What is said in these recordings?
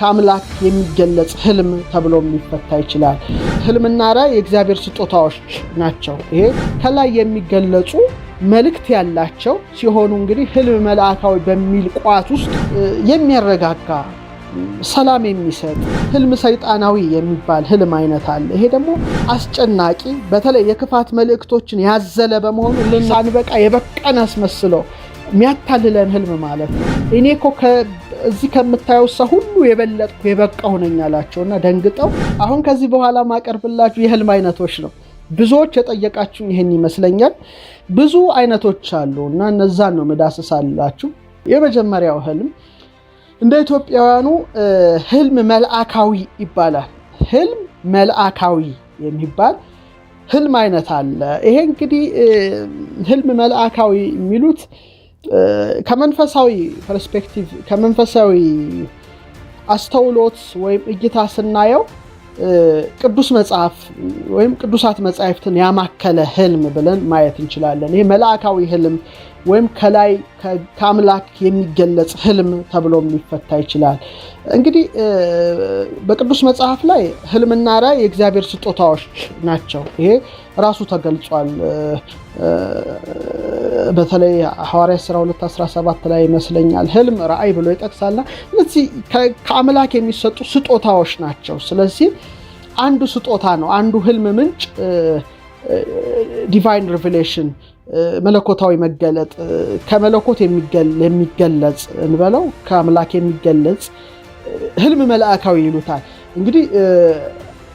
ከአምላክ የሚገለጽ ህልም ተብሎም ሊፈታ ይችላል። ህልምና ራእይ የእግዚአብሔር ስጦታዎች ናቸው። ይሄ ከላይ የሚገለጹ መልእክት ያላቸው ሲሆኑ እንግዲህ ህልም መልአካዊ በሚል ቋት ውስጥ የሚያረጋጋ፣ ሰላም የሚሰጥ፣ ህልም ሰይጣናዊ የሚባል ህልም አይነት አለ። ይሄ ደግሞ አስጨናቂ፣ በተለይ የክፋት መልእክቶችን ያዘለ በመሆኑ ሳንበቃ የበቃን አስመስሎ የሚያታልለን ህልም ማለት ነው። እኔ እኮ እዚህ ከምታየው ሰው ሁሉ የበለጥኩ የበቃሁ ነኝ አላቸው እና ደንግጠው፣ አሁን ከዚህ በኋላ ማቀርብላችሁ የህልም አይነቶች ነው። ብዙዎች የጠየቃችሁ ይህን ይመስለኛል። ብዙ አይነቶች አሉ እና እነዛን ነው መዳሰሳላችሁ። የመጀመሪያው ህልም እንደ ኢትዮጵያውያኑ ህልም መልአካዊ ይባላል። ህልም መልአካዊ የሚባል ህልም አይነት አለ። ይሄ እንግዲህ ህልም መልአካዊ የሚሉት ከመንፈሳዊ perspective፣ ከመንፈሳዊ አስተውሎት ወይም እይታ ስናየው ቅዱስ መጽሐፍ ወይም ቅዱሳት መጻሕፍትን ያማከለ ህልም ብለን ማየት እንችላለን። ይሄ መልአካዊ ህልም ወይም ከላይ ከአምላክ የሚገለጽ ህልም ተብሎም ሊፈታ ይችላል። እንግዲህ በቅዱስ መጽሐፍ ላይ ህልምና ራእይ የእግዚአብሔር ስጦታዎች ናቸው። ይሄ ራሱ ተገልጿል። በተለይ ሐዋርያት ሥራ 2:17 ላይ ይመስለኛል ህልም ራእይ ብሎ ይጠቅሳልና እነዚህ ከአምላክ የሚሰጡ ስጦታዎች ናቸው። ስለዚህ አንዱ ስጦታ ነው። አንዱ ህልም ምንጭ divine revelation፣ መለኮታዊ መገለጥ፣ ከመለኮት የሚገለጽ እንበለው፣ ከአምላክ የሚገለጽ ህልም መልአካዊ ይሉታል። እንግዲህ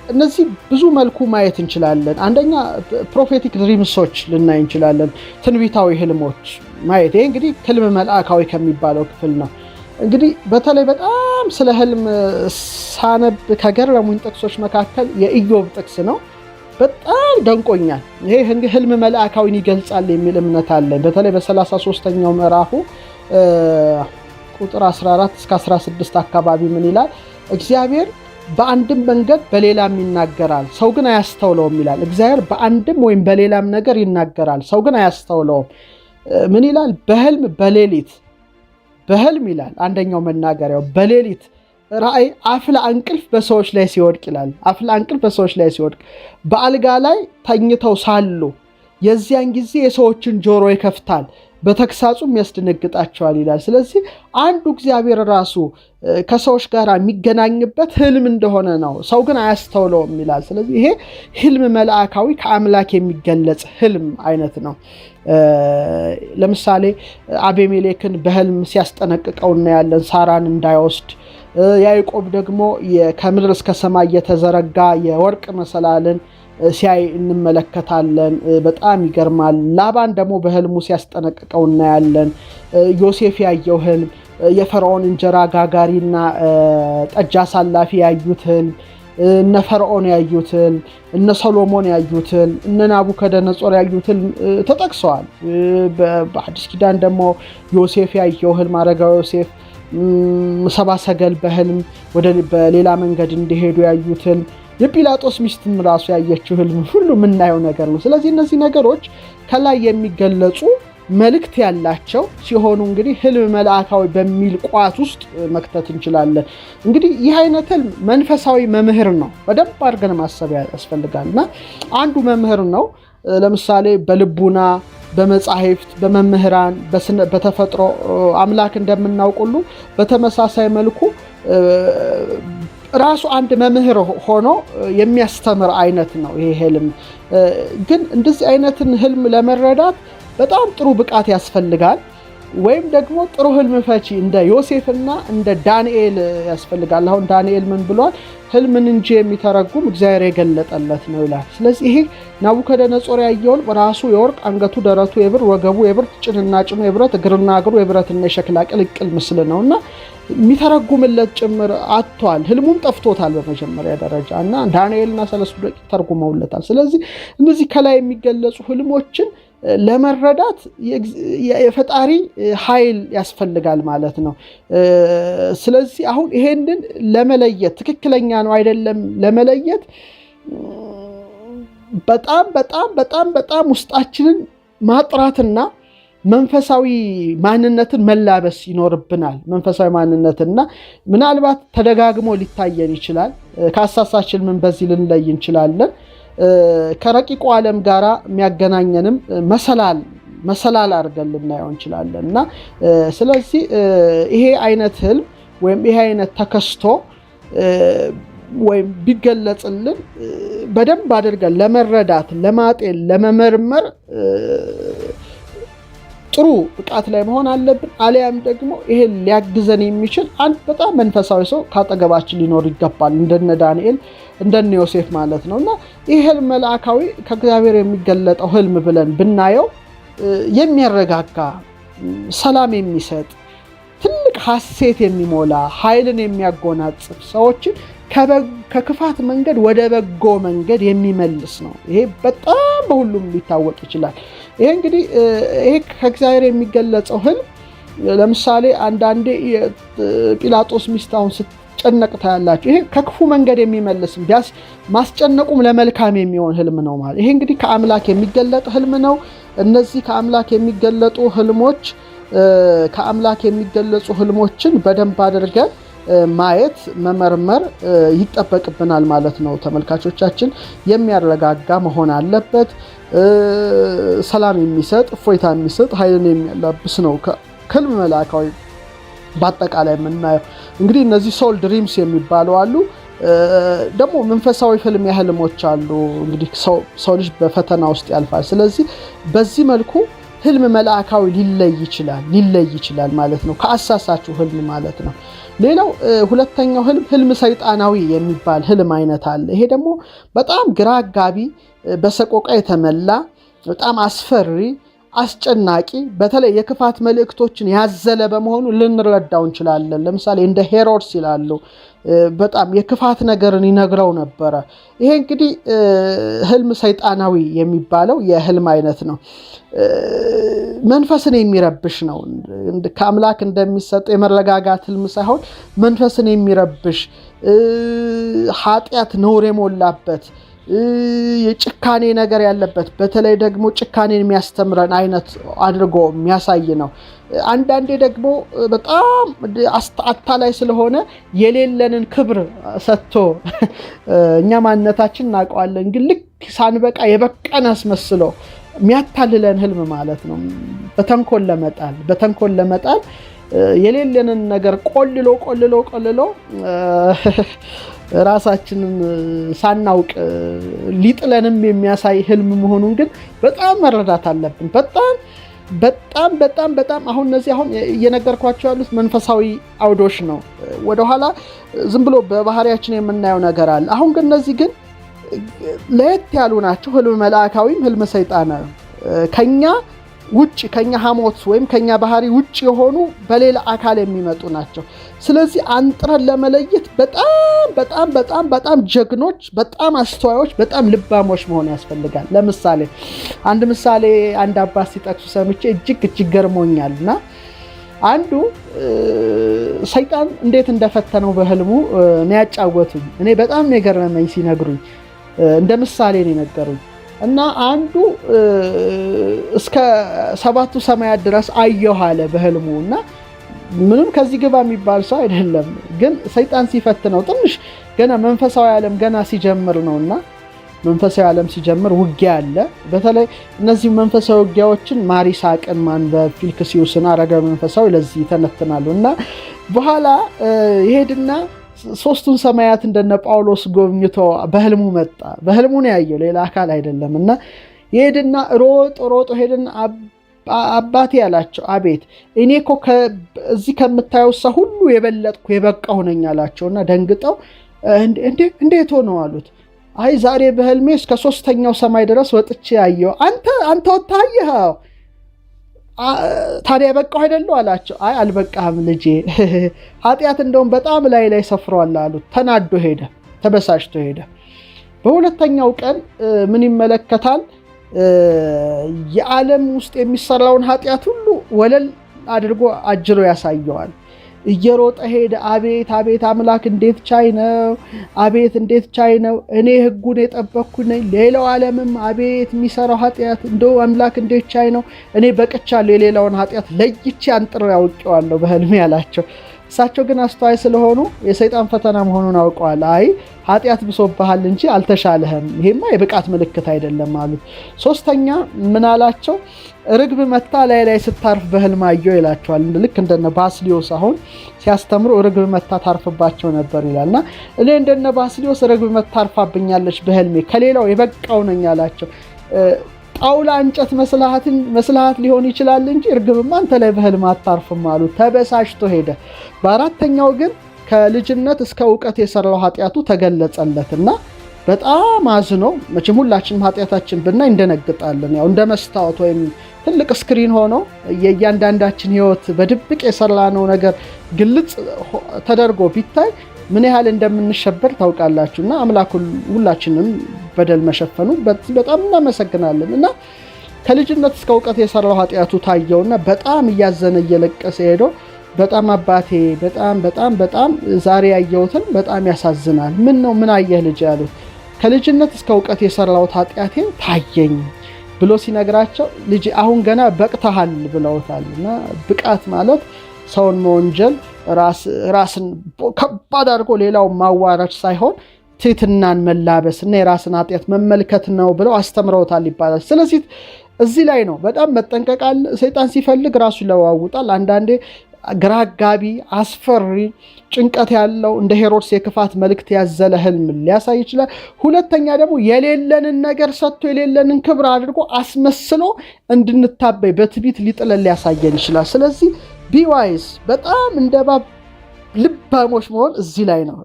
እነዚህ ብዙ መልኩ ማየት እንችላለን። አንደኛ prophetic dreams ኦች ልናይ እንችላለን። ትንቢታዊ ህልሞች ማየት፣ ይሄ እንግዲህ ህልም መልአካዊ ከሚባለው ክፍል ነው። እንግዲህ በተለይ በጣም ስለ ህልም ሳነብ ከገረሙኝ ጥቅሶች መካከል የኢዮብ ጥቅስ ነው። በጣም ደንቆኛል። ይሄ እንግዲህ ህልም መልአካዊን ይገልጻል የሚል እምነት አለን። በተለይ በ33ኛው ምዕራፉ ቁጥር 14 እስከ 16 አካባቢ ምን ይላል? እግዚአብሔር በአንድም መንገድ በሌላም ይናገራል፣ ሰው ግን አያስተውለውም ይላል። እግዚአብሔር በአንድም ወይም በሌላም ነገር ይናገራል፣ ሰው ግን አያስተውለውም። ምን ይላል? በህልም በሌሊት፣ በህልም ይላል። አንደኛው መናገሪያው በሌሊት ራእይ አፍላ እንቅልፍ በሰዎች ላይ ሲወድቅ ይላል። አፍላ እንቅልፍ በሰዎች ላይ ሲወድቅ፣ በአልጋ ላይ ተኝተው ሳሉ የዚያን ጊዜ የሰዎችን ጆሮ ይከፍታል፣ በተግሳጹም ያስደነግጣቸዋል ይላል። ስለዚህ አንዱ እግዚአብሔር ራሱ ከሰዎች ጋር የሚገናኝበት ህልም እንደሆነ ነው። ሰው ግን አያስተውለውም ይላል። ስለዚህ ይሄ ህልም መልአካዊ ከአምላክ የሚገለጽ ህልም አይነት ነው። ለምሳሌ አቤሜሌክን በህልም ሲያስጠነቅቀው እናያለን፣ ሳራን እንዳይወስድ። ያዕቆብ ደግሞ ከምድር እስከ ሰማይ የተዘረጋ የወርቅ መሰላልን ሲያይ እንመለከታለን። በጣም ይገርማል። ላባን ደግሞ በህልሙ ሲያስጠነቅቀው እናያለን። ዮሴፍ ያየው ህልም፣ የፈርዖን እንጀራ ጋጋሪና ጠጅ አሳላፊ ያዩት ህልም፣ እነ ፈርዖን ያዩት ህልም፣ እነ ሰሎሞን ያዩት ህልም፣ እነ ናቡከደነጾር ያዩት ህልም ተጠቅሰዋል። በአዲስ ኪዳን ደግሞ ዮሴፍ ያየው ህልም፣ አረጋዊ ዮሴፍ፣ ሰባ ሰገል በህልም ወደ በሌላ መንገድ እንዲሄዱ ያዩት ህልም፣ የጲላጦስ ሚስትም ራሱ ያየችው ህልም ሁሉ የምናየው ነገር ነው። ስለዚህ እነዚህ ነገሮች ከላይ የሚገለጹ መልእክት ያላቸው ሲሆኑ እንግዲህ ህልም መልአካዊ በሚል ቋት ውስጥ መክተት እንችላለን። እንግዲህ ይህ አይነት ህልም መንፈሳዊ መምህር ነው። በደንብ አድርገን ማሰብ ያስፈልጋል እና አንዱ መምህር ነው። ለምሳሌ በልቡና፣ በመጻሕፍት፣ በመምህራን፣ በተፈጥሮ አምላክ እንደምናውቅ ሁሉ በተመሳሳይ መልኩ ራሱ አንድ መምህር ሆኖ የሚያስተምር አይነት ነው ይሄ ህልም። ግን እንደዚህ አይነትን ህልም ለመረዳት በጣም ጥሩ ብቃት ያስፈልጋል። ወይም ደግሞ ጥሩ ህልም ፈቺ እንደ ዮሴፍና እንደ ዳንኤል ያስፈልጋል። አሁን ዳንኤል ምን ብሏል? ህልምን እንጂ የሚተረጉም እግዚአብሔር የገለጠለት ነው ይላል። ስለዚህ ይሄ ናቡከደነጾር ያየውን ራሱ የወርቅ፣ አንገቱ ደረቱ የብር፣ ወገቡ የብር፣ ጭንና ጭኑ የብረት፣ እግርና እግሩ የብረትና የሸክላ ቅልቅል ምስል ነው እና የሚተረጉምለት ጭምር አጥቷል። ህልሙም ጠፍቶታል በመጀመሪያ ደረጃ እና ዳንኤልና ሰለስቱ ደቂቅ ተርጉመውለታል። ስለዚህ እነዚህ ከላይ የሚገለጹ ህልሞችን ለመረዳት የፈጣሪ ኃይል ያስፈልጋል ማለት ነው። ስለዚህ አሁን ይሄንን ለመለየት፣ ትክክለኛ ነው አይደለም ለመለየት በጣም በጣም በጣም በጣም ውስጣችንን ማጥራትና መንፈሳዊ ማንነትን መላበስ ይኖርብናል። መንፈሳዊ ማንነትና ምናልባት ተደጋግሞ ሊታየን ይችላል። ከአሳሳች ህልምን በዚህ ልንለይ እንችላለን። ከረቂቁ ዓለም ጋራ የሚያገናኘንም መሰላል አድርገን ልናየው እንችላለን። እና ስለዚህ ይሄ አይነት ህልም ወይም ይሄ አይነት ተከስቶ ወይም ቢገለጽልን በደንብ አድርገን ለመረዳት፣ ለማጤን፣ ለመመርመር ጥሩ ብቃት ላይ መሆን አለብን። አሊያም ደግሞ ይሄን ሊያግዘን የሚችል አንድ በጣም መንፈሳዊ ሰው ከአጠገባችን ሊኖር ይገባል። እንደነ ዳንኤል፣ እንደነ ዮሴፍ ማለት ነው። እና ይህ ህልም መልአካዊ ከእግዚአብሔር የሚገለጠው ህልም ብለን ብናየው የሚያረጋጋ፣ ሰላም የሚሰጥ፣ ትልቅ ሐሴት የሚሞላ፣ ኃይልን የሚያጎናጽፍ፣ ሰዎችን ከክፋት መንገድ ወደ በጎ መንገድ የሚመልስ ነው። ይሄ በጣም በሁሉም ሊታወቅ ይችላል። ይሄ እንግዲህ ይሄ ከእግዚአብሔር የሚገለጸው ህልም ለምሳሌ አንዳንዴ ጲላጦስ ሚስት አሁን ስትጨነቅ ታያላችሁ። ይሄ ከክፉ መንገድ የሚመልስም ቢያስ ማስጨነቁም ለመልካም የሚሆን ህልም ነው ማለት። ይሄ እንግዲህ ከአምላክ የሚገለጥ ህልም ነው። እነዚህ ከአምላክ የሚገለጡ ህልሞች ከአምላክ የሚገለጹ ህልሞችን በደንብ አድርገን ማየት፣ መመርመር ይጠበቅብናል ማለት ነው። ተመልካቾቻችን፣ የሚያረጋጋ መሆን አለበት። ሰላም የሚሰጥ፣ እፎይታ የሚሰጥ፣ ኃይልን የሚያላብስ ነው ህልም መልአካዊ በአጠቃላይ የምናየው። እንግዲህ እነዚህ soul dreams የሚባሉ አሉ። ደግሞ መንፈሳዊ ፍልሚያ ህልሞች አሉ። እንግዲህ ሰው ልጅ በፈተና ውስጥ ያልፋል። ስለዚህ በዚህ መልኩ ህልም መልአካዊ ሊለይ ይችላል ማለት ነው፣ ከአሳሳቹ ህልም ማለት ነው። ሌላው ሁለተኛው ህልም፣ ህልም ሰይጣናዊ የሚባል ህልም አይነት አለ። ይሄ ደግሞ በጣም ግራ አጋቢ፣ በሰቆቃ የተመላ፣ በጣም አስፈሪ፣ አስጨናቂ፣ በተለይ የክፋት መልእክቶችን ያዘለ በመሆኑ ልንረዳው እንችላለን። ለምሳሌ እንደ ሄሮድስ ይላሉ፣ በጣም የክፋት ነገርን ይነግረው ነበረ። ይሄ እንግዲህ ህልም ሰይጣናዊ የሚባለው የህልም አይነት ነው። መንፈስን የሚረብሽ ነው። ከአምላክ እንደሚሰጠው የመረጋጋት ህልም ሳይሆን መንፈስን የሚረብሽ፣ ኃጢአት ነውር የሞላበት፣ የጭካኔ ነገር ያለበት፣ በተለይ ደግሞ ጭካኔን የሚያስተምረን አይነት አድርጎ የሚያሳይ ነው። አንዳንዴ ደግሞ በጣም አታላይ ስለሆነ የሌለንን ክብር ሰጥቶ፣ እኛ ማንነታችን እናውቀዋለን፣ ግን ልክ ሳንበቃ የበቃን አስመስሎ የሚያታልለን ህልም ማለት ነው። በተንኮል ለመጣል የሌለንን ነገር ቆልሎ ቆልሎ ቆልሎ ራሳችንን ሳናውቅ ሊጥለንም የሚያሳይ ህልም መሆኑን ግን በጣም መረዳት አለብን። በጣም በጣም በጣም በጣም አሁን እነዚህ አሁን እየነገርኳቸው ያሉት መንፈሳዊ አውዶች ነው። ወደኋላ ዝም ብሎ በባህሪያችን የምናየው ነገር አለ። አሁን ግን እነዚህ ግን ለየት ያሉ ናቸው። ህልም መልአካዊም ህልም ሰይጣናዊ ከኛ ውጭ፣ ከኛ ሐሞት ወይም ከኛ ባህሪ ውጭ የሆኑ በሌላ አካል የሚመጡ ናቸው። ስለዚህ አንጥረን ለመለየት በጣም በጣም በጣም በጣም ጀግኖች፣ በጣም አስተዋዮች፣ በጣም ልባሞች መሆን ያስፈልጋል። ለምሳሌ አንድ ምሳሌ አንድ አባት ሲጠቅሱ ሰምቼ እጅግ እጅግ ገርሞኛል። እና አንዱ ሰይጣን እንዴት እንደፈተነው በህልሙ ነው ያጫወቱኝ። እኔ በጣም ነው የገረመኝ ሲነግሩኝ፣ እንደ ምሳሌ ነው የነገሩኝ። እና አንዱ እስከ ሰባቱ ሰማያት ድረስ አየሁ አለ በህልሙ። እና ምንም ከዚህ ግባ የሚባል ሰው አይደለም፣ ግን ሰይጣን ሲፈትነው ትንሽ ገና መንፈሳዊ ዓለም ገና ሲጀምር ነው። እና መንፈሳዊ ዓለም ሲጀምር ውጊያ አለ። በተለይ እነዚህ መንፈሳዊ ውጊያዎችን ማር ይስሐቅን ማንበብ፣ ፊልክስዩስን፣ አረጋዊ መንፈሳዊ ለዚህ ይተነትናሉ። እና በኋላ ይሄድና ሶስቱን ሰማያት እንደነ ጳውሎስ ጎብኝቶ በህልሙ መጣ። በህልሙ ነው ያየው፣ ሌላ አካል አይደለም። እና ይሄድና ሮጦ ሮጦ ሄድና "አባቴ" አላቸው። "አቤት።" "እኔ እኮ እዚህ ከምታየው ሰው ሁሉ የበለጥኩ፣ የበቃሁ ነኝ" አላቸው። እና ደንግጠው "እንዴት ሆነው?" አሉት። "አይ፣ ዛሬ በህልሜ እስከ ሶስተኛው ሰማይ ድረስ ወጥቼ አየሁ።" "አንተ ወጥተህ አየኸው? ታዲያ የበቃሁ አይደለሁ?" አላቸው። "አይ፣ አልበቃህም ልጄ፣ ኃጢአት እንደውም በጣም ላይ ላይ ሰፍሯል" አሉት። ተናዶ ሄደ፣ ተበሳጭቶ ሄደ። በሁለተኛው ቀን ምን ይመለከታል? የዓለም ውስጥ የሚሰራውን ኃጢአት ሁሉ ወለል አድርጎ አጅሮ ያሳየዋል። እየሮጠ ሄደ። አቤት አቤት አምላክ እንዴት ቻይ ነው! አቤት እንዴት ቻይ ነው! እኔ ሕጉን የጠበቅኩ ነኝ። ሌላው ዓለምም አቤት የሚሰራው ኃጢአት፣ እንደው አምላክ እንዴት ቻይ ነው! እኔ በቅቻለሁ፣ የሌላውን ኃጢአት ለይቼ አንጥሬ አውቄዋለሁ በህልሜ አላቸው። እሳቸው ግን አስተዋይ ስለሆኑ የሰይጣን ፈተና መሆኑን አውቀዋል። አይ፣ ኃጢአት ብሶብሃል እንጂ አልተሻለህም፣ ይሄማ የብቃት ምልክት አይደለም አሉት። ሶስተኛ ምን አላቸው? ርግብ መጥታ ላዬ ላይ ስታርፍ በህልም አየሁ ይላቸዋል። ልክ እንደነ ባስሊዮስ አሁን ሲያስተምሩ ርግብ መጥታ ታርፍባቸው ነበር ይላል። እና እኔ እንደነ ባስሊዮስ ርግብ መጥታ ታርፋብኛለች በህልሜ፣ ከሌላው የበቃው ነኝ አላቸው። ጣውላ እንጨት መስልሃት ሊሆን ይችላል እንጂ እርግብማ አንተ ላይ በህልም አታርፍም አሉ። ተበሳጭቶ ሄደ። በአራተኛው ግን ከልጅነት እስከ እውቀት የሰራው ኃጢአቱ ተገለጸለትና በጣም አዝኖ፣ መቼም ሁላችንም ኃጢአታችን ብናይ እንደነግጣለን። ያው እንደ መስታወት ወይም ትልቅ screen ሆኖ የእያንዳንዳችን ህይወት በድብቅ የሰራነው ነገር ግልጽ ተደርጎ ቢታይ ምን ያህል እንደምንሸበር ታውቃላችሁ። እና አምላክ ሁላችንም በደል መሸፈኑ በጣም እናመሰግናለን። እና ከልጅነት እስከ እውቀት የሰራው ኃጢአቱ ታየውና በጣም እያዘነ እየለቀሰ ሄዶ በጣም አባቴ፣ በጣም በጣም በጣም ዛሬ ያየሁትን በጣም ያሳዝናል። ምን ነው? ምን አየህ ልጄ አሉት። ከልጅነት እስከ እውቀት የሰራሁት ኃጢአቴ ታየኝ ብሎ ሲነግራቸው ልጄ አሁን ገና በቅተሃል ብለውታል። እና ብቃት ማለት ሰውን መወንጀል፣ ራስን ከባድ አድርጎ ሌላውን ማዋረድ ሳይሆን ትህትናን መላበስ እና የራስን ኃጢአት መመልከት ነው ብለው አስተምረውታል ይባላል። ስለዚህ እዚህ ላይ ነው በጣም መጠንቀቅ አለ። ሰይጣን ሲፈልግ ራሱ ይለዋውጣል። አንዳንዴ ግራ አጋቢ፣ አስፈሪ፣ ጭንቀት ያለው እንደ ሄሮድስ የክፋት መልእክት ያዘለ ህልም ሊያሳይ ይችላል። ሁለተኛ ደግሞ የሌለንን ነገር ሰጥቶ የሌለንን ክብር አድርጎ አስመስሎ እንድንታበይ በትቢት ሊጥለን ሊያሳየን ይችላል። ስለዚህ be wise፣ በጣም እንደ እባብ ልባሞች መሆን እዚህ ላይ ነው።